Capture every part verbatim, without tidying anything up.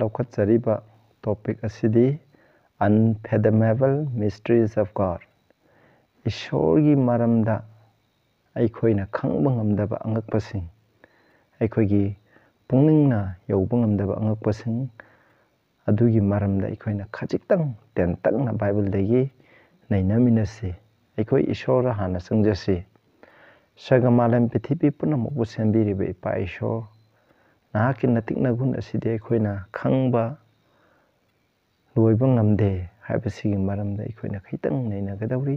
ꯂꯧꯈꯠꯆꯔꯤꯕ topic ꯑꯁꯤꯗꯤ Unfathomable Mysteries of God, ꯏꯁꯣꯔꯒꯤ ꯃꯔꯝꯗ ꯑꯩꯈꯣꯏꯅ ꯈꯪꯕ ꯉꯝꯗꯕ ꯑꯉꯛꯄꯁꯤꯡ, ꯑꯩꯈꯣꯏꯒꯤ ꯄꯨꯛꯅꯤꯡꯅ ꯌꯧꯕ ꯉꯝꯗꯕ ꯑꯉꯛꯄꯁꯤꯡ ꯑꯗꯨꯒꯤ ꯃꯔꯝꯗ ꯑꯩꯈꯣꯏꯅ ꯈꯖꯤꯛꯇꯪ ꯇꯦꯟꯇꯛꯅ ꯕꯥꯏꯕꯜꯗꯒꯤ ꯅꯩꯅꯃꯤꯟꯅꯁꯤ꯫ ꯑꯩꯈꯣꯏ ꯏꯁꯣꯔꯗ ꯍꯥꯟꯅ ꯆꯪꯖꯁꯤ꯫ ꯁꯔꯒ ꯃꯥꯂꯦꯝ ꯄ꯭ꯔꯤꯊꯤꯕꯤ ꯄꯨꯝꯅꯃꯛꯄꯨ ꯁꯦꯝꯕꯤꯔꯤꯕ ꯏꯄꯥ ꯏꯁꯣꯔ, ꯅꯍꯥꯛꯀꯤ ꯅꯇꯤꯛ ꯅꯒꯨꯟ ꯑꯁꯤꯗꯤ ꯑꯩꯈꯣꯏꯅ ꯈꯪꯕ ꯂꯣꯏꯕ ꯉꯝꯗꯦ ꯍꯥꯏꯕꯁꯤꯒꯤ ꯃꯔꯝꯗ ꯑꯩꯈꯣꯏꯅ ꯈꯤꯇꯪ ꯅꯩꯅꯒꯗꯧꯔꯤ꯫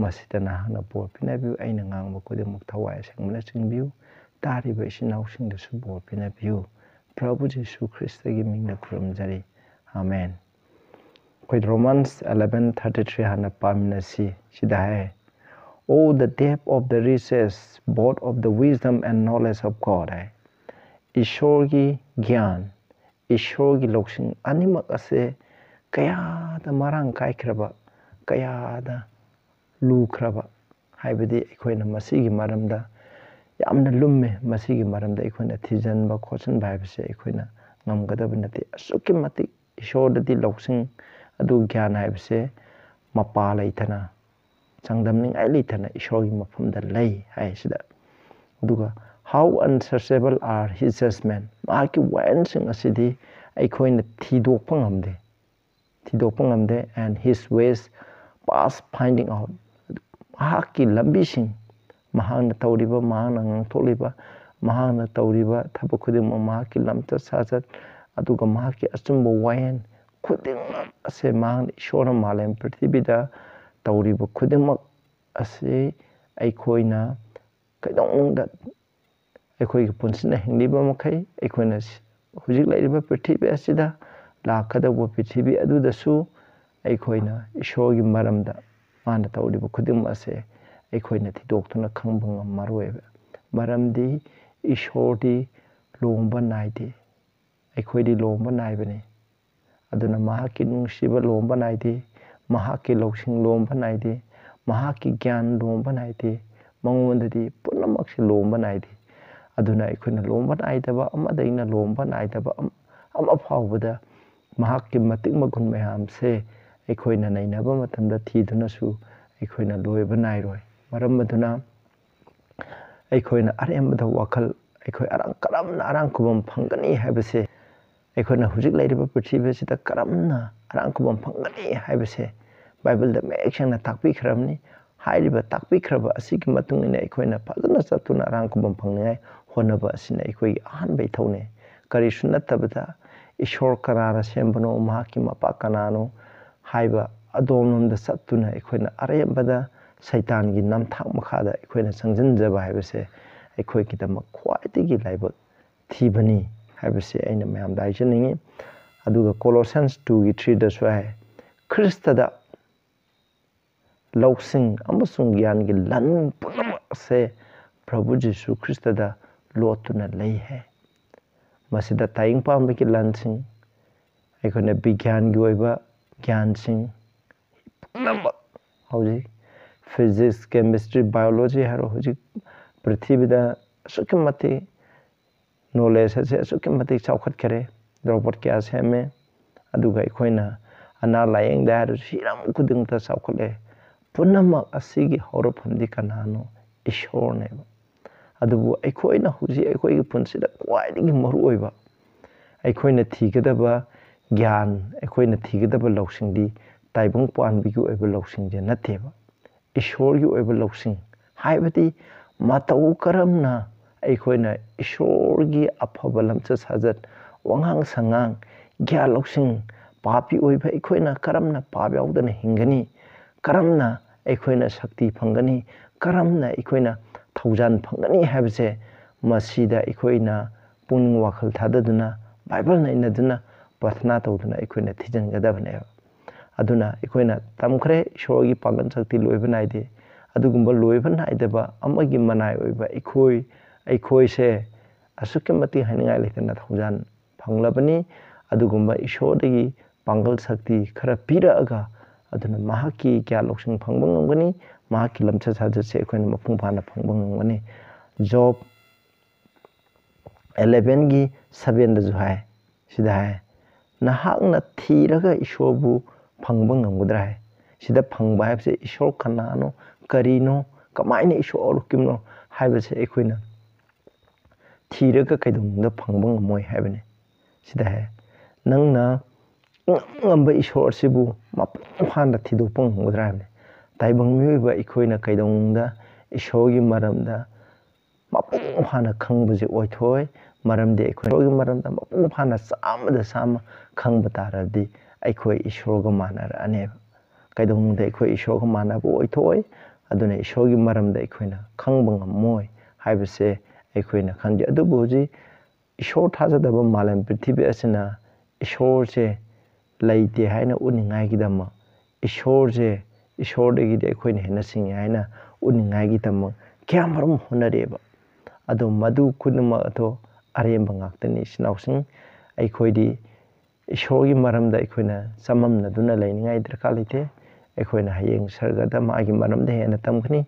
ꯃꯁꯤꯗ ꯅꯍꯥꯛꯅ ꯕꯣꯔ ꯄꯤꯅꯕꯤꯌꯨ꯫ ꯑꯩꯅ ꯉꯥꯡꯕ ꯈꯨꯗꯤꯡꯃꯛ ꯊꯋꯥꯏ ꯑꯁꯦꯡꯕꯅ ꯆꯤꯡꯕꯤꯌꯨ꯫ ꯇꯥꯔꯤꯕ ꯏꯆꯤꯟ ꯏꯅꯥꯎꯁꯤꯡꯗꯁꯨ ꯕꯣꯔ ꯄꯤꯅꯕꯤꯌꯨ꯫ ꯄ꯭ꯔꯚꯨ ꯖꯤꯁꯨ ꯈ꯭ꯔꯤꯁꯇꯒꯤ ꯃꯤꯡꯗ ꯈꯨꯔꯨꯝꯖꯔꯤ꯫ ꯑꯃꯦꯟ꯫ ꯑꯩꯈꯣꯏ Romans eleven thirty three ꯍꯥꯟꯅ ꯄꯥꯃꯤꯟꯅꯁꯤ꯫ ꯁꯤꯗ ꯍꯥꯏ, "Oh, the depth of the riches, both of the wisdom and knowledge of God" ꯍꯥꯏ꯫ ꯏꯁꯣꯔꯒꯤ ꯒ꯭ꯌꯥꯟ, ꯏꯁꯣꯔꯒꯤ ꯂꯧꯁꯤꯡ ꯑꯅꯤꯃꯛ ꯑꯁꯦ ꯀꯌꯥꯗ ꯃꯔꯥꯡ ꯀꯥꯏꯈ꯭ꯔꯕ, ꯀꯌꯥꯗ ꯂꯨꯈ꯭ꯔꯕ ꯍꯥꯏꯕꯗꯤ ꯑꯩꯈꯣꯏꯅ ꯃꯁꯤꯒꯤ ꯃꯔꯝꯗ ꯌꯥꯝꯅ ꯂꯨꯝꯃꯦ꯫ ꯃꯁꯤꯒꯤ ꯃꯔꯝꯗ ꯑꯩꯈꯣꯏꯅ ꯊꯤꯖꯤꯟꯕ ꯈꯣꯠꯆꯤꯟꯕ ꯍꯥꯏꯕꯁꯦ ꯑꯩꯈꯣꯏꯅ ꯉꯝꯒꯗꯕ ꯅꯠꯇꯦ꯫ ꯑꯁꯨꯛꯀꯤ ꯃꯇꯤꯛ ꯏꯁꯣꯔꯗꯗꯤ ꯂꯧꯁꯤꯡ ꯑꯗꯨ, ꯒ꯭ꯌꯥꯟ ꯍꯥꯏꯕꯁꯦ ꯃꯄꯥ ꯂꯩꯇꯅ, ꯆꯥꯡꯗꯝꯅꯤꯡꯉꯥꯏ ꯂꯩꯇꯅ ꯏꯁꯣꯔꯒꯤ ꯃꯐꯝꯗ ꯂꯩ ꯍꯥꯏꯁꯤꯗ꯫ ꯑꯗꯨꯒ "How unsearchable are his judgment", ꯃꯍꯥꯛꯀꯤ ꯋꯥꯌꯦꯜꯁꯤꯡ ꯑꯁꯤꯗꯤ ꯑꯩꯈꯣꯏꯅ ꯊꯤꯗꯣꯛꯄ ꯉꯝꯗꯦ, ꯊꯤꯗꯣꯛꯄ ꯉꯝꯗꯦ꯫ "And his ways past finding out", ꯃꯍꯥꯛꯀꯤ ꯂꯝꯕꯤꯁꯤꯡ, ꯃꯍꯥꯛꯅ ꯇꯧꯔꯤꯕ, ꯃꯍꯥꯛꯅ ꯉꯥꯡꯊꯣꯛꯂꯤꯕ, ꯃꯍꯥꯛꯅ ꯇꯧꯔꯤꯕ ꯊꯕꯛ ꯈꯨꯗꯤꯡꯃꯛ, ꯃꯍꯥꯛꯀꯤ ꯂꯝꯆꯠ ꯁꯥꯖꯠ, ꯑꯗꯨꯒ ꯃꯍꯥꯛꯀꯤ ꯑꯆꯨꯝꯕ ꯋꯥꯌꯦꯜ ꯈꯨꯗꯤꯡꯃꯛ ꯑꯁꯦ ꯃꯍꯥꯛꯅ ꯏꯁꯣꯔꯅ ꯃꯥꯂꯦꯝ ꯄ꯭ꯔꯤꯊꯤꯕꯤꯗ ꯇꯧꯔꯤꯕ ꯈꯨꯗꯤꯡꯃꯛ ꯑꯁꯤ ꯑꯩꯈꯣꯏꯅ ꯀꯩꯗꯧꯅꯨꯡꯗ, ꯑꯩꯈꯣꯏꯒꯤ ꯄꯨꯟꯁꯤꯅ ꯍꯤꯡꯂꯤꯕ ꯃꯈꯩ, ꯑꯩꯈꯣꯏꯅ ꯁꯤ-, ꯍꯧꯖꯤꯛ ꯂꯩꯔꯤꯕ ꯄ꯭ꯔꯤꯊꯤꯕꯤ ꯑꯁꯤꯗ, ꯂꯥꯛꯀꯗꯧꯕ ꯄ꯭ꯔꯤꯊꯤꯕꯤ ꯑꯗꯨꯗꯁꯨ ꯑꯩꯈꯣꯏꯅ ꯏꯁꯣꯔꯒꯤ ꯃꯔꯝꯗ ꯃꯥꯅ ꯇꯧꯔꯤꯕ ꯈꯨꯗꯤꯡꯃꯛ ꯑꯁꯦ ꯑꯩꯈꯣꯏꯅ ꯊꯤꯗꯣꯛꯇꯨꯅ ꯈꯪꯕ ꯉꯝꯃꯔꯣꯏꯕ꯫ ꯃꯔꯝꯗꯤ ꯏꯁꯣꯔꯗꯤ ꯂꯨꯍꯣꯡꯕ ꯅꯥꯏꯗꯦ, ꯑꯩꯈꯣꯏꯗꯤ ꯂꯨꯍꯣꯡꯕ ꯅꯥꯏꯕꯅꯤ꯫ ꯑꯗꯨꯅ ꯃꯍꯥꯛꯀꯤ ꯅꯨꯡꯁꯤꯕ ꯂꯣꯝꯕ ꯅꯥꯏꯗꯦ, ꯃꯍꯥꯛꯀꯤ ꯂꯧꯁꯤꯡ ꯂꯣꯝꯕ ꯅꯥꯏꯗꯦ, ꯃꯍꯥꯛꯀꯤ ꯒ꯭ꯌꯥꯟ ꯂꯣꯝꯕ ꯅꯥꯏꯗꯦ, ꯃꯉꯣꯟꯗꯗꯤ ꯄꯨꯝꯅꯃꯛꯁꯤ ꯂꯣꯝꯕ ꯅꯥꯏꯗꯦ꯫ ꯑꯗꯨꯅ ꯑꯩꯈꯣꯏꯅ ꯂꯣꯝꯕ ꯅꯥꯏꯗꯕ ꯑꯃꯗꯩꯅ ꯂꯣꯝꯕ ꯅꯥꯏꯗꯕ ꯑꯃ-, ꯑꯃ ꯐꯥꯎꯕꯗ ꯃꯍꯥꯛꯀꯤ ꯃꯇꯤꯛ ꯃꯒꯨꯟ ꯃꯌꯥꯝꯁꯦ ꯑꯩꯈꯣꯏꯅ ꯅꯩꯅꯕ ꯃꯇꯝꯗ ꯊꯤꯗꯨꯅꯁꯨ ꯑꯩꯈꯣꯏꯅ ꯂꯣꯏꯕ ꯅꯥꯏꯔꯣꯏ꯫ ꯃꯔꯝ ꯑꯗꯨꯅ ꯑꯩꯈꯣꯏꯅ ꯑꯔꯦꯝꯕꯗ ꯋꯥꯈꯜ, ꯑꯩꯈꯣꯏ ꯑꯔꯥꯡ, ꯀꯔꯝꯅ ꯑꯔꯥꯡ ꯈꯨꯕꯝ ꯐꯪꯒꯅꯤ ꯍꯥꯏꯕꯁꯦ, ꯑꯩꯈꯣꯏꯅ ꯍꯧꯖꯤꯛ ꯂꯩꯔꯤꯕ ꯄ꯭ꯔꯤꯊꯤꯕꯤ ꯑꯁꯤꯗ ꯀꯔꯝꯅ ꯑꯔꯥꯡ ꯈꯨꯕꯝ ꯐꯪꯒꯅꯤ ꯍꯥꯏꯕꯁꯦ ꯕꯥꯏꯕꯜꯗ ꯃꯌꯦꯛ ꯁꯦꯡꯅ ꯇꯥꯛꯄꯤꯈ꯭ꯔꯕꯅꯤ꯫ ꯍꯥꯏꯔꯤꯕ ꯇꯥꯛꯄꯤꯈ꯭ꯔꯕ ꯑꯁꯤꯒꯤ ꯃꯇꯨꯡ ꯏꯟꯅ ꯑꯩꯈꯣꯏꯅ ꯐꯖꯅ ꯆꯠꯇꯨꯅ ꯑꯔꯥꯡ ꯈꯨꯕꯝ ꯐꯪꯅꯤꯡꯉꯥꯏ ꯍꯣꯠꯅꯕ ꯑꯁꯤꯅ ꯑꯩꯈꯣꯏꯒꯤ ꯑꯍꯥꯟꯕ ꯏꯊꯧꯅꯤ꯫ ꯀꯔꯤꯁꯨ ꯅꯠꯇꯕꯗ ꯏꯁꯣꯔ ꯀꯅꯥꯅ ꯁꯦꯝꯕꯅꯣ, ꯃꯍꯥꯛꯀꯤ ꯃꯄꯥ ꯀꯅꯥꯅꯣ ꯍꯥꯏꯕ ꯑꯗꯣꯝꯂꯣꯝꯗ ꯆꯠꯇꯨꯅ ꯑꯩꯈꯣꯏꯅ ꯑꯔꯦꯝꯕꯗ ꯁꯩꯇꯥꯟꯒꯤ ꯅꯝꯊꯥꯛ ꯃꯈꯥꯗ ꯑꯩꯈꯣꯏꯅ ꯆꯪꯁꯤꯟꯖꯕ ꯍꯥꯏꯕꯁꯦ ꯑꯩꯈꯣꯏꯒꯤꯗꯃꯛ ꯈ꯭ꯋꯥꯏꯗꯒꯤ ꯂꯥꯏꯕꯛ ꯊꯤꯕꯅꯤ ꯍꯥꯏꯕꯁꯦ ꯑꯩꯅ ꯃꯌꯥꯝꯗ ꯍꯥꯏꯖꯅꯤꯡꯉꯤ꯫ ꯑꯗꯨꯒ Colossians two ꯒꯤ three ꯗꯁꯨ ꯍꯥꯏ, "ꯈ꯭ꯔꯤꯁꯇꯗ ꯂꯧꯁꯤꯡ ꯑꯃꯁꯨꯡ ꯒ꯭ꯌꯥꯟꯒꯤ ꯂꯟ ꯄꯨꯝꯅꯃꯛ ꯑꯁꯦ ꯄ꯭ꯔꯚꯨ ꯖꯤꯁꯨ ꯈ꯭ꯔꯤꯁꯇꯗ ꯂꯣꯠꯇꯨꯅ ꯂꯩ" ꯍꯥꯏ꯫ ꯃꯁꯤꯗ ꯇꯥꯏꯕꯪ ꯄꯥꯟꯕꯒꯤ ꯂꯟꯁꯤꯡ, ꯑꯩꯈꯣꯏꯅ ꯕꯤꯒ꯭ꯌꯥꯟꯒꯤ ꯑꯣꯏꯕ ꯒ꯭ꯌꯥꯟꯁꯤꯡ ꯄꯨꯝꯅꯃꯛ, ꯍꯧꯖꯤꯛ physics, chemistry, biology ꯍꯥꯏꯔꯣ, ꯍꯧꯖꯤꯛ ꯄ꯭ꯔꯤꯊꯤꯕꯤꯗ ꯑꯁꯨꯛꯀꯤ ꯃꯇꯤꯛ knowledge ꯑꯁꯦ ꯑꯁꯨꯛꯀꯤ ꯃꯇꯤꯛ ꯆꯥꯎꯈꯠꯈꯔꯦ, ꯔꯣꯕꯣꯠ ꯀꯌꯥ ꯁꯦꯝꯃꯦ, ꯑꯗꯨꯒ ꯑꯩꯈꯣꯏꯅ ꯑꯅꯥ ꯂꯥꯏꯌꯦꯡꯗ ꯍꯥꯏꯔꯁꯨ ꯍꯤꯔꯝ ꯈꯨꯗꯤꯡꯃꯛꯇ ꯆꯥꯎꯈꯠꯂꯦ꯫ ꯄꯨꯝꯅꯃꯛ ꯑꯁꯤꯒꯤ ꯍꯧꯔꯛꯐꯝꯗꯤ ꯀꯅꯥꯅꯣ? ꯏꯁꯣꯔꯅꯦꯕ꯫ ꯑꯗꯨꯕꯨ ꯑꯩꯈꯣꯏꯅ ꯍꯧꯖꯤꯛ ꯑꯩꯈꯣꯏꯒꯤ ꯄꯨꯟꯁꯤꯗ ꯈ꯭ꯋꯥꯏꯗꯒꯤ ꯃꯔꯨꯑꯣꯏꯕ ꯑꯩꯈꯣꯏꯅ ꯊꯤꯒꯗꯕ ꯒ꯭ꯌꯥꯟ, ꯑꯩꯈꯣꯏꯅ ꯊꯤꯒꯗꯕ ꯂꯧꯁꯤꯡꯗꯤ ꯇꯥꯏꯕꯪ ꯄꯥꯟꯕꯒꯤ ꯑꯣꯏꯕ ꯂꯧꯁꯤꯡꯁꯦ ꯅꯠꯇꯦꯕ꯫ ꯏꯁꯣꯔꯒꯤ ꯑꯣꯏꯕ ꯂꯧꯁꯤꯡ, ꯍꯥꯏꯕꯗꯤ ꯃꯇꯧ ꯀꯔꯝꯅ ꯑꯩꯈꯣꯏꯅ ꯏꯁꯣꯔꯒꯤ ꯑꯐꯕ ꯂꯝꯆꯠ ꯁꯥꯖꯠ, ꯋꯥꯉꯥꯡ ꯁꯉꯥꯡ, ꯒ꯭ꯌꯥꯟ ꯂꯧꯁꯤꯡ, ꯄꯥꯄꯤ ꯑꯣꯏꯕ ꯑꯩꯈꯣꯏꯅ ꯀꯔꯝꯅ ꯄꯥꯞ ꯌꯥꯎꯗꯅ ꯍꯤꯡꯒꯅꯤ, ꯀꯔꯝꯅ ꯑꯩꯈꯣꯏꯅ ꯁꯛꯇꯤ ꯐꯪꯒꯅꯤ, ꯀꯔꯝꯅ ꯑꯩꯈꯣꯏꯅ ꯊꯧꯖꯥꯜ ꯐꯪꯒꯅꯤ ꯍꯥꯏꯕꯁꯦ ꯃꯁꯤꯗ ꯑꯩꯈꯣꯏꯅ ꯄꯨꯛꯅꯤꯡ ꯋꯥꯈꯜ ꯊꯥꯗꯗꯨꯅ, ꯕꯥꯏꯕꯜ ꯅꯩꯅꯗꯨꯅ, ꯄ꯭ꯔꯥꯊꯅꯥ ꯇꯧꯗꯨꯅ ꯑꯩꯈꯣꯏꯅ ꯊꯤꯖꯤꯟꯒꯗꯕꯅꯦꯕ꯫ ꯑꯗꯨꯅ ꯑꯩꯈꯣꯏꯅ ꯇꯝꯈ꯭ꯔꯦ, ꯏꯁꯣꯔꯒꯤ ꯄꯥꯡꯒꯜ ꯁꯛꯇꯤ ꯂꯣꯏꯕ ꯅꯥꯏꯗꯦ꯫ ꯑꯗꯨꯒꯨꯝꯕ ꯂꯣꯏꯕ ꯅꯥꯏꯗꯕ ꯑꯃꯒꯤ ꯃꯅꯥꯏ ꯑꯣꯏꯕ ꯑꯩꯈꯣꯏ, ꯑꯩꯈꯣꯏꯁꯦ ꯑꯁꯨꯛꯀꯤ ꯃꯇꯤꯛ ꯍꯥꯏꯅꯤꯡꯉꯥꯏ ꯂꯩꯇꯅ ꯊꯧꯖꯥꯜ ꯐꯪꯂꯕꯅꯤ꯫ ꯑꯗꯨꯒꯨꯝꯕ ꯏꯁꯣꯔꯗꯒꯤ ꯄꯥꯡꯒꯜ ꯁꯛꯇꯤ ꯈꯔ ꯄꯤꯔꯛꯑꯒ, ꯑꯗꯨꯅ ꯃꯍꯥꯛꯀꯤ ꯒ꯭ꯌꯥꯟ ꯂꯧꯁꯤꯡ ꯐꯪꯕ ꯉꯝꯒꯅꯤ, ꯃꯍꯥꯛꯀꯤ ꯂꯝꯆꯠ ꯁꯥꯖꯠꯁꯦ ꯑꯩꯈꯣꯏꯅ ꯃꯄꯨꯡ ꯐꯥꯅ ꯐꯪꯕ ꯉꯝꯒꯅꯤ꯫ ꯖꯣꯕ eleven ꯒꯤ seven ꯗꯁꯨ ꯍꯥꯏ, ꯁꯤꯗ ꯍꯥꯏ, ꯅꯍꯥꯛꯅ ꯊꯤꯔꯒ ꯏꯁꯣꯔꯕꯨ ꯐꯪꯕ ꯉꯝꯒꯗ꯭ꯔꯥ ꯍꯥꯏ꯫ ꯁꯤꯗ ꯐꯪꯕ ꯍꯥꯏꯕꯁꯦ ꯏꯁꯣꯔ ꯀꯅꯥꯅꯣ, ꯀꯔꯤꯅꯣ, ꯀꯃꯥꯏꯅ ꯏꯁꯣꯔ ꯑꯣꯜꯂꯛꯈꯤꯕꯅꯣ ꯍꯥꯏꯕꯁꯦ ꯑꯩꯈꯣꯏꯅ ꯊꯤꯔꯒ ꯀꯩꯗꯧꯅꯨꯡꯗ ꯐꯪꯕ ꯉꯝꯃꯣꯏ ꯍꯥꯏꯕꯅꯤ꯫ ꯁꯤꯗ ꯍꯥꯏ, ꯅꯪꯅ ꯉꯝ ꯉꯝꯕ ꯏꯁꯣꯔ ꯑꯁꯤꯕꯨ ꯃꯄꯨꯡ ꯐꯥꯅ ꯊꯤꯗꯣꯛꯄ ꯉꯝꯒꯗ꯭ꯔꯥ ꯍꯥꯏꯕꯅꯤ꯫ ꯇꯥꯏꯕꯪ ꯃꯤꯑꯣꯏꯕ ꯑꯩꯈꯣꯏꯅ ꯀꯩꯗꯧꯅꯨꯡꯗ ꯏꯁꯣꯔꯒꯤ ꯃꯔꯝꯗ ꯃꯄꯨꯡ ꯐꯥꯅ ꯈꯪꯕꯁꯦ ꯑꯣꯏꯊꯣꯛꯑꯣꯏ꯫ ꯃꯔꯝꯗꯤ ꯑꯩꯈꯣꯏ ꯏꯁꯣꯔꯒꯤ ꯃꯔꯝꯗ ꯃꯄꯨꯡ ꯐꯥꯅ ꯆꯥꯝꯃꯗ ꯆꯥꯝꯃ ꯈꯪꯕ ꯇꯥꯔꯗꯤ ꯑꯩꯈꯣꯏ ꯏꯁꯣꯔꯒ ꯃꯥꯟꯅꯔꯛꯑꯅꯦꯕ꯫ ꯀꯩꯗꯧꯅꯨꯡꯗ ꯑꯩꯈꯣꯏ ꯏꯁꯣꯔꯒ ꯃꯥꯟꯅꯕ ꯑꯣꯏꯊꯣꯛꯑꯣꯏ꯫ ꯑꯗꯨꯅ ꯏꯁꯣꯔꯒꯤ ꯃꯔꯝꯗ ꯑꯩꯈꯣꯏꯅ ꯈꯪꯕ ꯉꯝꯃꯣꯏ ꯍꯥꯏꯕꯁꯦ ꯑꯩꯈꯣꯏꯅ ꯈꯪꯖꯩ꯫ ꯑꯗꯨꯕꯨ ꯍꯧꯖꯤꯛ ꯏꯁꯣꯔ ꯊꯥꯖꯗꯕ ꯃꯥꯂꯦꯝ ꯄ꯭ꯔꯤꯊꯤꯕꯤ ꯑꯁꯤꯅ ꯏꯁꯣꯔꯁꯦ ꯂꯩꯇꯦ ꯍꯥꯏꯅ ꯎꯠꯅꯤꯡꯉꯥꯏꯒꯤꯗꯃꯛ, ꯏꯁꯣꯔꯁꯦ, ꯏꯁꯣꯔꯗꯒꯤꯗꯤ ꯑꯩꯈꯣꯏꯅ ꯍꯦꯟꯅ ꯁꯤꯡꯉꯤ ꯍꯥꯏꯅ ꯎꯠꯅꯤꯡꯉꯥꯏꯒꯤꯗꯃꯛ ꯀꯌꯥꯃꯔꯨꯝ ꯍꯣꯠꯅꯔꯛꯑꯦꯕ꯫ ꯑꯗꯣ ꯃꯗꯨ ꯈꯨꯗꯤꯡꯃꯛ ꯑꯗꯣ ꯑꯔꯦꯝꯕ ꯉꯥꯛꯇꯅꯤ, ꯏꯆꯤꯟ ꯏꯅꯥꯎꯁꯤꯡ꯫ ꯑꯩꯈꯣꯏꯗꯤ ꯏꯁꯣꯔꯒꯤ ꯃꯔꯝꯗ ꯑꯩꯈꯣꯏꯅ ꯆꯃꯝꯅꯗꯨꯅ ꯂꯩꯅꯤꯡꯉꯥꯏ ꯗꯔꯀꯥꯔ ꯂꯩꯇꯦ꯫ ꯑꯩꯈꯣꯏꯅ ꯍꯌꯦꯡ ꯁꯔꯒꯗ ꯃꯥꯒꯤ ꯃꯔꯝꯗ ꯍꯦꯟꯅ ꯇꯝꯒꯅꯤ꯫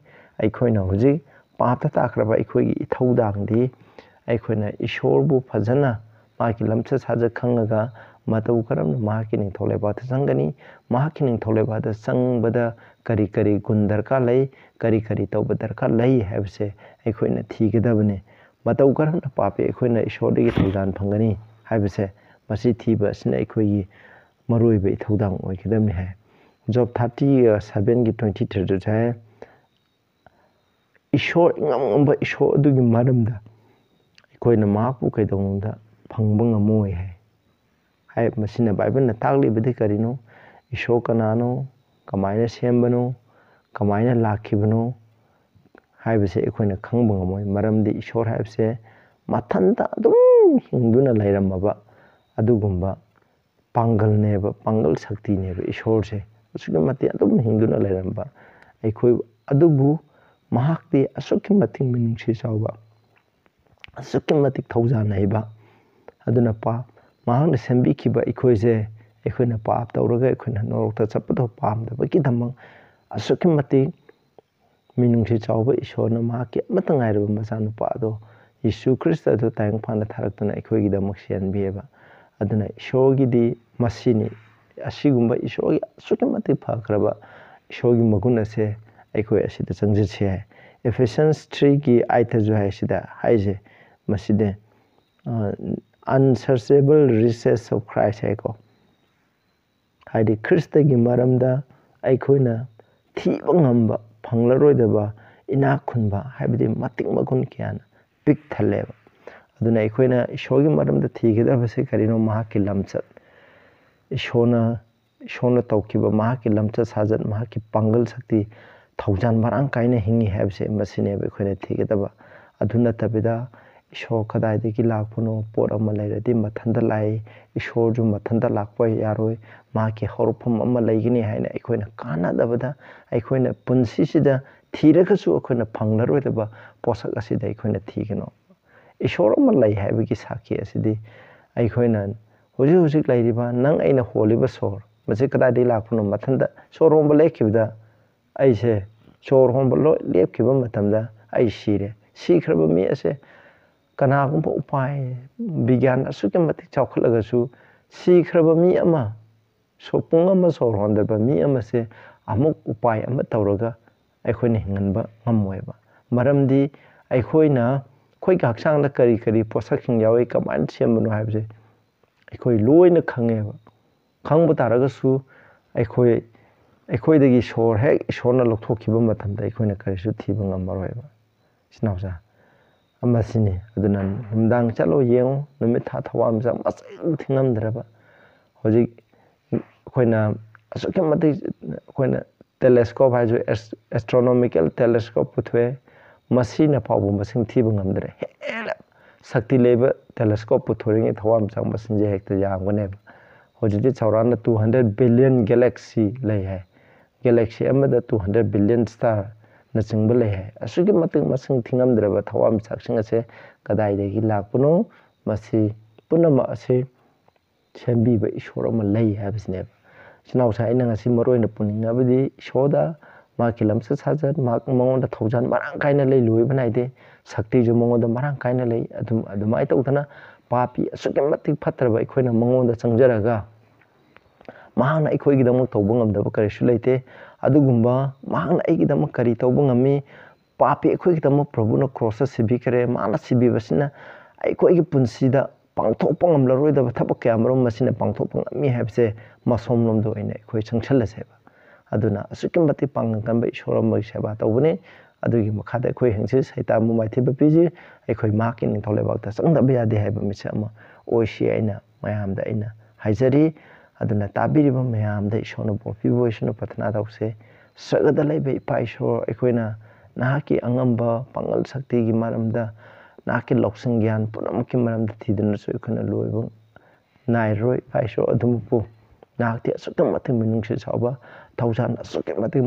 ꯑꯩꯈꯣꯏꯅ ꯍꯧꯖꯤꯛ ꯄꯥꯞꯇ ꯇꯥꯈ꯭ꯔꯕ ꯑꯩꯈꯣꯏꯒꯤ ꯏꯊꯧꯗꯥꯡꯗꯤ ꯑꯩꯈꯣꯏꯅ ꯏꯁꯣꯔꯕꯨ ꯐꯖꯅ ꯃꯍꯥꯛꯀꯤ ꯂꯝꯆꯠ ꯁꯥꯖꯠ ꯈꯪꯉꯒ ꯃꯇꯧ ꯀꯔꯝꯅ ꯃꯍꯥꯛꯀꯤ ꯅꯤꯡꯊꯧ ꯂꯩꯕꯥꯛꯇ ꯆꯪꯒꯅꯤ, ꯃꯍꯥꯛꯀꯤ ꯅꯤꯡꯊꯧ ꯂꯩꯕꯥꯛꯇ ꯆꯪꯕꯗ ꯀꯔꯤ ꯀꯔꯤ ꯒꯨꯟ ꯗꯔꯀꯥꯔ ꯂꯩ, ꯀꯔꯤ ꯀꯔꯤ ꯇꯧꯕ ꯗꯔꯀꯥꯔ ꯂꯩ ꯍꯥꯏꯕꯁꯦ ꯑꯩꯈꯣꯏꯅ ꯊꯤꯒꯗꯕꯅꯤ꯫ ꯃꯇꯧ ꯀꯔꯝꯅ ꯄꯥꯞꯄꯤ ꯑꯩꯈꯣꯏꯅ ꯏꯁꯣꯔꯗꯒꯤ ꯊꯧꯖꯥꯜ ꯐꯪꯒꯅꯤ ꯍꯥꯏꯕꯁꯦ, ꯃꯁꯤ ꯊꯤꯕ ꯑꯁꯤꯅ ꯑꯩꯈꯣꯏꯒꯤ ꯃꯔꯨꯑꯣꯏꯕ ꯏꯊꯧꯗꯥꯡ ꯑꯣꯏꯒꯗꯕꯅꯤ ꯍꯥꯏ꯫ ꯖꯣꯕ ꯊꯥꯔꯇꯤꯒ ꯁꯚꯦꯟꯒꯤ ꯇ꯭ꯋꯦꯟꯇꯤ ꯊ꯭ꯔꯤꯗꯁꯨ ꯍꯥꯏ, ꯏꯁꯣꯔ, ꯏꯉꯝ ꯉꯝꯕ ꯏꯁꯣꯔ ꯑꯗꯨꯒꯤ ꯃꯔꯝꯗ ꯑꯩꯈꯣꯏꯅ ꯃꯍꯥꯛꯄꯨ ꯀꯩꯗꯧꯅꯨꯡꯗ ꯐꯪꯕ ꯉꯝꯃꯣꯏ ꯍꯥꯏ꯫ ꯍꯥꯏ, ꯃꯁꯤꯅ ꯕꯥꯏꯕꯜꯅ ꯇꯥꯛꯂꯤꯕꯗꯤ ꯀꯔꯤꯅꯣ? ꯏꯁꯣꯔ ꯀꯅꯥꯅꯣ? ꯀꯃꯥꯏꯅ ꯁꯦꯝꯕꯅꯣ? ꯀꯃꯥꯏꯅ ꯂꯥꯛꯈꯤꯕꯅꯣ? ꯍꯥꯏꯕꯁꯦ ꯑꯩꯈꯣꯏꯅ ꯈꯪꯕ ꯉꯝꯃꯣꯏ꯫ ꯃꯔꯝꯗꯤ ꯏꯁꯣꯔ ꯍꯥꯏꯕꯁꯦ ꯃꯊꯟꯇ ꯑꯗꯨꯝ ꯍꯤꯡꯗꯨꯅ ꯂꯩꯔꯝꯃꯕ ꯑꯗꯨꯒꯨꯝꯕ ꯄꯥꯡꯒꯜꯅꯦꯕ, ꯄꯥꯡꯒꯜ ꯁꯛꯇꯤꯅꯦꯕ ꯏꯁꯣꯔꯁꯦ꯫ ꯑꯁꯨꯛꯀꯤ ꯃꯇꯤꯛ ꯑꯗꯨꯝ ꯍꯤꯡꯗꯨꯅ ꯂꯩꯔꯝꯕ ꯑꯩꯈꯣꯏ, ꯑꯗꯨꯕꯨ ꯃꯍꯥꯛꯇꯤ ꯑꯁꯨꯛꯀꯤ ꯃꯇꯤꯛ ꯃꯤꯅꯨꯡꯁꯤ ꯆꯥꯎꯕ, ꯑꯁꯨꯛꯀꯤ ꯃꯇꯤꯛ ꯊꯧꯖꯥꯜ ꯍꯩꯕ꯫ ꯑꯗꯨꯅ ꯄꯥ-, ꯃꯍꯥꯛꯅ ꯁꯦꯝꯕꯤꯈꯤꯕ ꯑꯩꯈꯣꯏꯁꯦ, ꯑꯩꯈꯣꯏꯅ ꯄꯥꯞ ꯇꯧꯔꯒ ꯑꯩꯈꯣꯏꯅ ꯅꯣꯔꯣꯛꯇ ꯆꯠꯄꯗꯣ ꯄꯥꯝꯗꯕꯒꯤꯗꯃꯛ ꯑꯁꯨꯛꯀꯤ ꯃꯇꯤꯛ ꯃꯤꯅꯨꯡꯁꯤ ꯆꯥꯎꯕ ꯏꯁꯣꯔꯅ ꯃꯍꯥꯛꯀꯤ ꯑꯃꯠꯇ ꯉꯥꯏꯔꯕ ꯃꯆꯥꯅꯨꯄꯥ ꯑꯗꯣ, ꯌꯤꯁꯨ ꯈ꯭ꯔꯤꯁꯇ ꯑꯗꯨ ꯇꯥꯏꯕꯪ ꯄꯥꯟꯗ ꯊꯥꯔꯛꯇꯨꯅ ꯑꯩꯈꯣꯏꯒꯤꯗꯃꯛ ꯁꯤꯍꯟꯕꯤꯑꯕ꯫ ꯑꯗꯨꯅ ꯏꯁꯣꯔꯒꯤꯗꯤ ꯃꯁꯤꯅꯤ, ꯑꯁꯤꯒꯨꯝꯕ ꯏꯁꯣꯔꯒꯤ ꯑꯁꯨꯛꯀꯤ ꯃꯇꯤꯛ ꯐꯈ꯭ꯔꯕ ꯏꯁꯣꯔꯒꯤ ꯃꯒꯨꯟ ꯑꯁꯦ ꯑꯩꯈꯣꯏ ꯑꯁꯤꯗ ꯆꯪꯖꯁꯦ ꯍꯥꯏ꯫ Ephesians three-ꯒꯤ eight-ꯇꯁꯨ ꯍꯥꯏ, ꯁꯤꯗ ꯍꯥꯏꯁꯦ, ꯃꯁꯤꯗ, ꯑ, "Unsearchable riches of Christ" ꯍꯥꯏꯀꯣ꯫ ꯍꯥꯏꯗꯤ ꯈ꯭ꯔꯤꯁꯇꯒꯤ ꯃꯔꯝꯗ ꯑꯩꯈꯣꯏꯅ ꯊꯤꯕ ꯉꯝꯕ, ꯐꯪꯂꯔꯣꯏꯗꯕ ꯏꯅꯥꯛ ꯈꯨꯟꯕ, ꯍꯥꯏꯕꯗꯤ ꯃꯇꯤꯛ ꯃꯒꯨꯟ ꯀꯌꯥꯅ ꯄꯤꯛ ꯊꯜꯂꯦꯕ꯫ ꯑꯗꯨꯅ ꯑꯩꯈꯣꯏꯅ ꯏꯁꯣꯔꯒꯤ ꯃꯔꯝꯗ ꯊꯤꯒꯗꯕꯁꯦ ꯀꯔꯤꯅꯣ? ꯃꯍꯥꯛꯀꯤ ꯂꯝꯆꯠ, ꯏꯁꯣꯔꯅ, ꯏꯁꯣꯔꯅ ꯇꯧꯈꯤꯕ ꯃꯍꯥꯛꯀꯤ ꯂꯝꯆꯠ ꯁꯥꯖꯠ, ꯃꯍꯥꯛꯀꯤ ꯄꯥꯡꯒꯜ ꯁꯛꯇꯤ, ꯊꯧꯖꯥꯜ ꯃꯔꯥꯡ ꯀꯥꯏꯅ ꯍꯤꯡꯉꯤ ꯍꯥꯏꯕꯁꯦ, ꯃꯁꯤꯅꯦꯕ ꯑꯩꯈꯣꯏꯅ ꯊꯤꯒꯗꯕ꯫ ꯑꯗꯨ ꯅꯠꯇꯕꯤꯗ ꯏꯁꯣꯔ ꯀꯗꯥꯏꯗꯒꯤ ꯂꯥꯛꯄꯅꯣ? ꯄꯣꯠ ꯑꯃ ꯂꯩꯔꯗꯤ ꯃꯊꯟꯇ ꯂꯥꯛꯏ, ꯏꯁꯣꯔꯁꯨ ꯃꯊꯟꯇ ꯂꯥꯛꯄ ꯌꯥꯔꯣꯏ, ꯃꯍꯥꯛꯀꯤ ꯍꯧꯔꯛꯐꯝ ꯑꯃ ꯂꯩꯒꯅꯤ ꯍꯥꯏꯅ ꯑꯩꯈꯣꯏꯅ ꯀꯥꯟꯅꯗꯕꯗ, ꯑꯩꯈꯣꯏꯅ ꯄꯨꯟꯁꯤꯁꯤꯗ ꯊꯤꯔꯒꯁꯨ ꯑꯩꯈꯣꯏꯅ ꯐꯪꯂꯔꯣꯏꯗꯕ ꯄꯣꯠꯁꯛ ꯑꯁꯤꯗ ꯑꯩꯈꯣꯏꯅ ꯊꯤꯒꯅꯣ꯫ ꯏꯁꯣꯔ ꯑꯃ ꯂꯩ ꯍꯥꯏꯕꯒꯤ ꯁꯥꯈꯤ ꯑꯁꯤꯗꯤ ꯑꯩꯈꯣꯏꯅ ꯍꯧꯖꯤꯛ ꯍꯧꯖꯤꯛ ꯂꯩꯔꯤꯕ ꯅꯪ ꯑꯩꯅ ꯍꯣꯜꯂꯤꯕ ꯁꯣꯔ, ꯃꯁꯤ ꯀꯗꯥꯏꯗꯒꯤ ꯂꯥꯛꯄꯅꯣ? ꯃꯊꯟꯇ ꯁꯣꯔ ꯍꯣꯟꯕ ꯂꯦꯞꯈꯤꯕꯗ ꯑꯩꯁꯦ, ꯁꯣꯔ ꯍꯣꯟꯕ ꯂꯣꯏ ꯂꯦꯞꯈꯤꯕ ꯃꯇꯝꯗ ꯑꯩ ꯁꯤꯔꯦ꯫ ꯁꯤꯈ꯭ꯔꯕ ꯃꯤ ꯑꯁꯦ ꯀꯅꯥꯒꯨꯝꯕ ꯎꯄꯥꯏ, ꯕꯤꯒ꯭ꯌꯥꯟ ꯑꯁꯨꯛꯀꯤ ꯃꯇꯤꯛ ꯆꯥꯎꯈꯠꯂꯒꯁꯨ ꯁꯤꯈ꯭ꯔꯕ ꯃꯤ ꯑꯃ, ꯁꯣ-, ꯄꯨꯡ ꯑꯃ ꯁꯣꯔ ꯍꯣꯟꯗꯕ ꯃꯤ ꯑꯃꯁꯦ ꯑꯃꯨꯛ ꯎꯄꯥꯏ ꯑꯃ ꯇꯧꯔꯒ ꯑꯩꯈꯣꯏꯅ ꯍꯤꯡꯍꯟꯕ ꯉꯝꯃꯣꯏꯕ꯫ ꯃꯔꯝꯗꯤ ꯑꯩꯈꯣꯏꯅ, ꯑꯩꯈꯣꯏꯒꯤ ꯍꯛꯆꯥꯡꯗ ꯀꯔꯤ ꯀꯔꯤ ꯄꯣꯠꯁꯛꯁꯤꯡ ꯌꯥꯎꯏ, ꯀꯃꯥꯏꯅ ꯁꯦꯝꯕꯅꯣ ꯍꯥꯏꯕꯁꯦ ꯑꯩꯈꯣꯏ ꯂꯣꯏꯅ ꯈꯪꯉꯦꯕ꯫ ꯈꯪꯕ ꯇꯥꯔꯒꯁꯨ ꯑꯩꯈꯣꯏ, ꯑꯩꯈꯣꯏꯗꯒꯤ ꯁꯣꯔ ꯍꯦꯛ ꯏꯁꯣꯔꯅ ꯂꯧꯊꯣꯛꯈꯤꯕ ꯃꯇꯝꯗ ꯑꯩꯈꯣꯏꯅ ꯀꯔꯤꯁꯨ ꯊꯤꯕ ꯉꯝꯃꯔꯣꯏꯕ꯫ ꯏꯆꯤꯟ ꯏꯅꯥꯎꯁꯥ, ꯑꯃꯁꯤꯅꯤ꯫ ꯑꯗꯨꯅ ꯅꯨꯡꯗꯥꯡ ꯆꯠꯂꯣ, ꯌꯦꯡꯉꯣ, ꯅꯨꯃꯤꯠ ꯊꯥ ꯊꯋꯥꯟꯃꯤꯆꯥꯛ ꯃꯁꯤꯡ ꯊꯤꯉꯝꯗ꯭ꯔꯕ꯫ ꯍꯧꯖꯤꯛ ꯑꯩꯈꯣꯏꯅ ꯑꯁꯨꯛꯀꯤ ꯃꯇꯤꯛ ꯑꯩꯈꯣꯏꯅ telescope ꯍꯥꯏꯔꯁꯨ, ꯑꯦꯁ-, astronomical telescope ꯄꯨꯊꯣꯛꯑꯦ, ꯃꯁꯤꯅ ꯐꯥꯎꯕ ꯃꯁꯤꯡ ꯊꯤꯕ ꯉꯝꯗ꯭ꯔꯦ꯫ ꯍꯦꯟꯅ ꯁꯛꯇꯤ ꯂꯩꯕ telescope ꯄꯨꯊꯣꯔꯛꯏꯉꯩ ꯊꯋꯥꯟꯃꯤꯆꯥꯛ ꯃꯁꯤꯡꯁꯦ ꯍꯦꯛꯇ ꯌꯥꯝꯒꯅꯦꯕ꯫ ꯍꯧꯖꯤꯛꯇꯤ ꯆꯥꯎꯔꯥꯛꯅ two hundred billion galaxy ꯂꯩ ꯍꯥꯏ꯫ Galaxy ꯑꯃꯗ two hundred billion starꯅꯆꯤꯡꯕ ꯂꯩ ꯍꯥꯏ꯫ ꯑꯁꯨꯛꯀꯤ ꯃꯇꯤꯛ ꯃꯁꯤꯡ ꯊꯤꯉꯝꯗ꯭ꯔꯕ ꯊꯋꯥꯟꯃꯤꯆꯥꯛꯁꯤꯡ ꯑꯁꯦ ꯀꯗꯥꯏꯗꯒꯤ ꯂꯥꯛꯄꯅꯣ? ꯃꯁꯤ ꯄꯨꯝꯅꯃꯛ ꯑꯁꯤ ꯁꯦꯝꯕꯤꯕ ꯏꯁꯣꯔ ꯑꯃ ꯂꯩ ꯍꯥꯏꯕꯁꯤꯅꯦꯕ꯫ ꯏꯆꯤꯟ ꯏꯅꯥꯎꯁꯥ, ꯑꯩꯅ ꯉꯁꯤ ꯃꯔꯨ ꯑꯣꯏꯅ ꯄꯨꯅꯤꯡꯉꯕꯗꯤ ꯏꯁꯣꯔꯗ, ꯃꯍꯥꯛꯀꯤ ꯂꯝꯆꯠ ꯁꯥꯖꯠ, ꯃꯍꯥꯛ, ꯃꯉꯣꯟꯗ ꯊꯧꯖꯥꯜ ꯃꯔꯥꯡ ꯀꯥꯏꯅ ꯂꯩ, ꯂꯣꯏꯕ ꯅꯥꯏꯗꯦ, ꯁꯛꯇꯤꯁꯨ ꯃꯉꯣꯟꯗ ꯃꯔꯥꯡ ꯀꯥꯏꯅ ꯂꯩ꯫ ꯑꯗꯨꯝ, ꯑꯗꯨꯃꯥꯏꯅ ꯇꯧꯗꯅ ꯄꯥꯄꯤ ꯑꯁꯨꯛꯀꯤ ꯃꯇꯤꯛ ꯐꯠꯇ꯭ꯔꯕ ꯑꯩꯈꯣꯏꯅ ꯃꯉꯣꯟꯗ ꯆꯪꯖꯔꯒ ꯃꯍꯥꯛꯅ ꯑꯩꯈꯣꯏꯒꯤꯗꯃꯛ ꯇꯧꯕ ꯉꯝꯗꯕ ꯀꯔꯤꯁꯨ ꯂꯩꯇꯦ꯫ ꯑꯗꯨꯒꯨꯝꯕ ꯃꯍꯥꯛꯅ ꯑꯩꯒꯤꯗꯃꯛ ꯀꯔꯤ ꯇꯧꯕ ꯉꯝꯃꯤ? ꯄꯥꯄꯤ ꯑꯩꯈꯣꯏꯒꯤꯗꯃꯛ ꯄ꯭ꯔꯚꯨꯅ ꯀ꯭ꯔꯣꯁꯇ ꯁꯤꯕꯤꯈ꯭ꯔꯦ꯫ ꯃꯥꯅ ꯁꯤꯕꯤꯕꯁꯤꯅ ꯑꯩꯈꯣꯏꯒꯤ ꯄꯨꯟꯁꯤꯗ ꯄꯥꯡꯊꯣꯛꯄ ꯉꯝꯂꯔꯣꯏꯗꯕ ꯊꯕꯛ ꯀꯌꯥ ꯃꯔꯨꯝ ꯃꯁꯤꯅ ꯄꯥꯡꯊꯣꯛꯄ ꯉꯝꯃꯤ ꯍꯥꯏꯕꯁꯦ ꯃꯁꯣꯝꯂꯣꯝꯗ ꯑꯣꯏꯅ ꯑꯩꯈꯣꯏ ꯆꯪꯁꯜꯂꯁꯦꯕ꯫ ꯑꯗꯨꯅ ꯑꯁꯨꯛꯀꯤ ꯃꯇꯤꯛ ꯄꯥꯡꯒꯜ ꯀꯟꯕ ꯏꯁꯣꯔ ꯑꯃꯒꯤ ꯁꯦꯕꯥ ꯇꯧꯕꯅꯤ꯫ ꯑꯗꯨꯒꯤ ꯃꯈꯥꯗ ꯑꯩꯈꯣꯏ ꯍꯪꯆꯤꯠ ꯁꯩꯇꯥꯟꯕꯨ ꯃꯥꯏꯊꯤꯕ ꯄꯤꯖꯩ꯫ ꯑꯩꯈꯣꯏ ꯃꯍꯥꯛꯀꯤ ꯅꯤꯡꯊꯧ ꯂꯩꯕꯥꯛꯇ ꯆꯪꯗꯕ ꯌꯥꯗꯦ ꯍꯥꯏꯕ ꯃꯤꯁꯛ ꯑꯃ ꯑꯣꯏꯁꯤ ꯍꯥꯏꯅ ꯃꯌꯥꯝꯗ ꯑꯩꯅ ꯍꯥꯏꯖꯔꯤ꯫ ꯑꯗꯨꯅ ꯇꯥꯕꯤꯔꯤꯕ ꯃꯌꯥꯝꯗ ꯏꯁꯣꯔꯅ ꯕꯣꯔ ꯄꯤꯕ ꯑꯣꯏꯁꯅꯨ ꯄ꯭ꯔꯊꯅꯥ ꯇꯧꯁꯦ꯫ ꯁ꯭ꯋꯔꯒꯗ ꯂꯩꯕ ꯏꯄꯥ ꯏꯁꯣꯔ, ꯑꯩꯈꯣꯏꯅ ꯅꯍꯥꯛꯀꯤ ꯑꯉꯝꯕ ꯄꯥꯡꯒꯜ ꯁꯛꯇꯤꯒꯤ ꯃꯔꯝꯗ, ꯅꯍꯥꯛꯀꯤ ꯂꯧꯁꯤꯡ ꯒ꯭ꯌꯥꯟ ꯄꯨꯝꯅꯃꯛꯀꯤ ꯃꯔꯝꯗ ꯊꯤꯗꯨꯅꯁꯨ ꯑꯩꯈꯣꯏꯅ ꯂꯣꯏꯕ ꯅꯥꯏꯔꯔꯣꯏ꯫ ꯏꯄꯥ ꯏꯁꯣꯔ, ꯑꯗꯨꯃꯛꯄꯨ ꯅꯍꯥꯛꯇꯤ ꯑꯁꯨꯛꯀꯤ ꯃꯇꯤꯛ ꯃꯤꯅꯨꯡꯁꯤ ꯆꯥꯎꯕ, ꯊꯧꯖꯥꯜ ꯑꯁꯨꯛꯀꯤ ꯃꯇꯤꯛ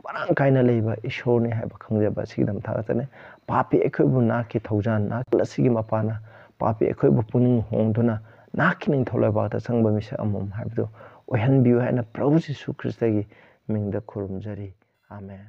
ꯃꯔꯥꯡ ꯀꯥꯏꯅ ꯂꯩꯕ ꯏꯁꯣꯔꯅꯤ ꯍꯥꯏꯕ ꯈꯪꯖꯕ ꯑꯁꯤꯒꯤꯗꯃꯛ ꯊꯥꯒꯠꯆꯅꯤ꯫ ꯄꯥꯄꯤ ꯑꯩꯈꯣꯏꯕꯨ ꯅꯍꯥꯛꯀꯤ ꯊꯧꯖꯥꯜ, ꯅꯍꯥꯛ ꯑꯁꯤꯒꯤ ꯃꯄꯥꯅ ꯄꯥꯄꯤ ꯑꯩꯈꯣꯏꯕꯨ ꯄꯨꯛꯅꯤꯡ ꯍꯣꯡꯗꯨꯅ ꯅꯍꯥꯛꯀꯤ ꯅꯤꯡꯊꯧ ꯂꯩꯕꯥꯛꯇ ꯆꯪꯕ ꯃꯤꯁꯛ ꯑꯃꯃꯝ ꯍꯥꯏꯕꯗꯨ ꯑꯣꯏꯍꯟꯕꯤꯌꯨ ꯍꯥꯏꯅ ꯄ꯭ꯔꯚꯨ ꯖꯤꯁꯨ ꯈ꯭ꯔꯤꯁꯇꯒꯤ ꯃꯤꯡꯗ ꯈꯨꯔꯨꯝꯖꯔꯤ꯫ ꯑꯥꯃꯦꯟ꯫